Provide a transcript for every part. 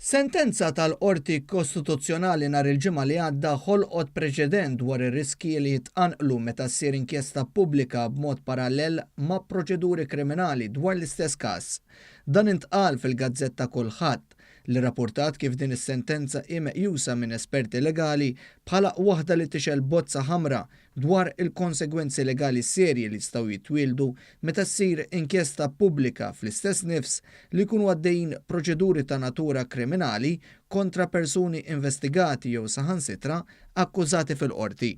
Sentenza tal-Qorti Kostituzzjonali nhar il-Ġimgħa li għadda ħolqot preċedent dwar ir-riskji li jitqanqlu meta ssir inkjesta pubblika b'mod parallel ma' proċeduri kriminali dwar l-istess każ. Dan intqal fil-gazzetta Kullħadd, li rrappurtat kif din is-sentenza hi meqjusa minn esperti legali bħala waħda li tixgħel bozza ħamra dwar il-konsegwenzi legali serji li jistgħu jitwieldu meta ssir inkjesta pubblika fl-istess nifs li jkunu għaddejjin proċeduri ta' natura kriminali kontra persuni investigati jew saħansitra akkużati fil-Qorti.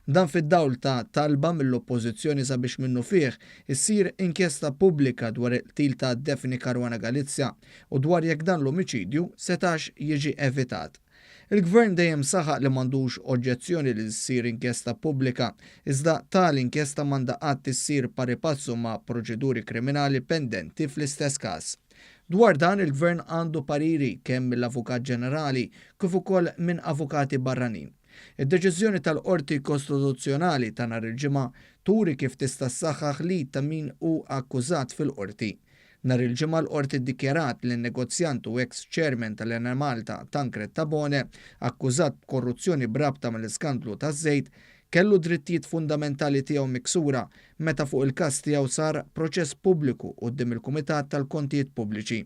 Dan fid-dawl ta' talba mill-Oppożizzjoni sabiex minnufih issir inkjesta pubblika dwar il-qtil ta' Daphne Caruana Galizia u dwar jekk dan l-omiċidju setax jiġi evitat. Il-Gvern dejjem saħaq li m'għandux oġġezzjoni li ssir inkjesta pubblika, iżda tali inkjesta m'għandha qatt issir pari passu ma' proċeduri kriminali pendenti fl-istess każ. Dwar dan il-Gvern għandu pariri kemm mill-Avukat Ġenerali kif ukoll minn avukati barranin. Id-deċiżjoni tal-Qorti Kostituzzjonali ta' nhar il-Ġimgħa turi kif tista' ssaħħaħ l-id ta' min hu akkużat fil-Qorti. Nhar il-Ġimgħa l-Qorti ddikjarat li n-negozjant u eks Chairman tal-Enemalta Tancred Tabone, akkużat b'korruzzjoni b'rabta mal-iskandlu taż-żejt, kellu d-drittijiet fundamentali tiegħu miksura meta fuq il-każ tiegħu sar proċess pubbliku quddiem il-Kumitat tal-Kontijiet Pubbliċi.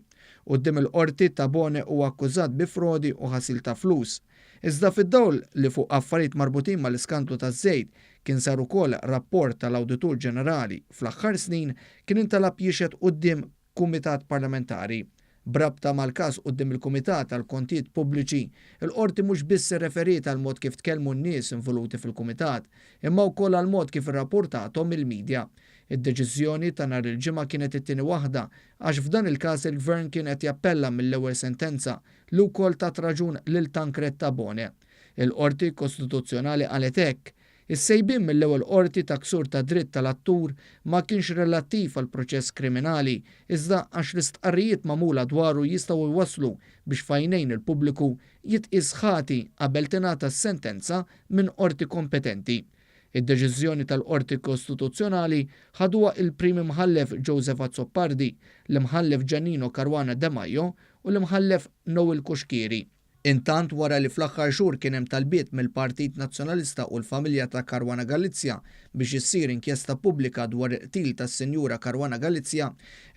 Quddiem il-Qorti, Tabone huwa akkużat bi frodi u ħasil ta' flus. Iżda fid-dawl li fuq affarijiet marbutin mal-iskandlu taż-żejt kien sar ukoll rapport tal-Awditur Ġenerali fl-aħħar snin kien intalab jixhed quddiem Kumitat Parlamentari. B'rabta mal-każ quddiem il-Kumitat għall-Kontijiet Pubbliċi, il-Qorti mhux biss irreferiet għall-mod kif tkellmu n-nies involuti fil-Kumitat, imma wkoll għall-mod kif irrapportathom il-media. Id-deċiżjoni ta' nhar il-Ġimgħa kienet it-tieni waħda għax f'dan il-każ il-Gvern kien qed jappella mill-ewwel sentenza li wkoll tat raġun lil Tancred Tabone. Il-Qorti Kostituzzjonali qalet hekk, Is-sejbien mill-ewwel qorti ta' ksur ta' dritt tal-attur ma kienx relattiv għall-proċess kriminali iżda għax l-istqarrijiet magħmula dwaru jistgħu jwasslu biex f'għajnejn il-pubbliku jitqies ħati qabel tingħata s-sentenza minn qorti kompetenti. Id-deċiżjoni tal-Qorti Kostituzzjonali ħaduha il-Prim Imħallef Joseph Azzopardi, l-Imħallef Giannino Caruana Demajo u l-Imħallef Noel Cuschieri. Intant wara li fl-aħħar xhur kien hemm talbiet mill-Partit Nazzjonalista u l-familja ta' Caruana Galizia biex issir inkjesta pubblika dwar il-qtil tas-Sinjura Caruana Galizia,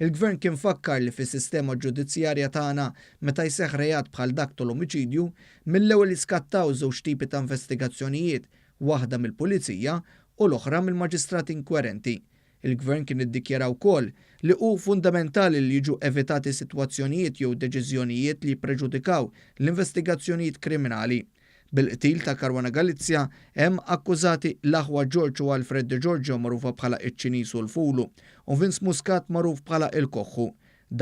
il-Gvern kien fakkar li fis-sistema ġudizzjarja tagħna meta jseħħ reat bħal dak tal-omiċidju, mill-ewwel jiskattaw żewġ tipi ta' investigazzjonijiet, waħda mill-Pulizija u l-oħra mill-Maġistrat inkwerenti. Il-Gvern kien iddikjara wkoll li hu fundamentali li jiġu evitati sitwazzjonijiet jew deċiżjonijiet li jippreġudikaw l-investigazzjonijiet kriminali. Bil-qtil ta' Caruana Galizia hemm akkużati l-aħwa George u Alfred De Giorgio magħrufa bħala iċ-Ċiniż u l-Fulu u Vince Muscat magħruf bħala il-Koħħu.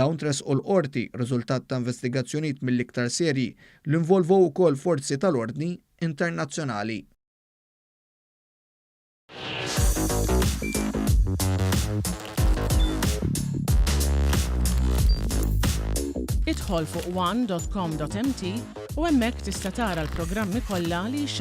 Dawn tressqu l-Qorti riżultat ta' investigazzjonijiet mill-iktar serji li involvow ukoll forzi tal-ordni internazzjonali. Idħol fuq one.com.mt u hemmhekk tista' tara l-programmi kollha li jixxandru.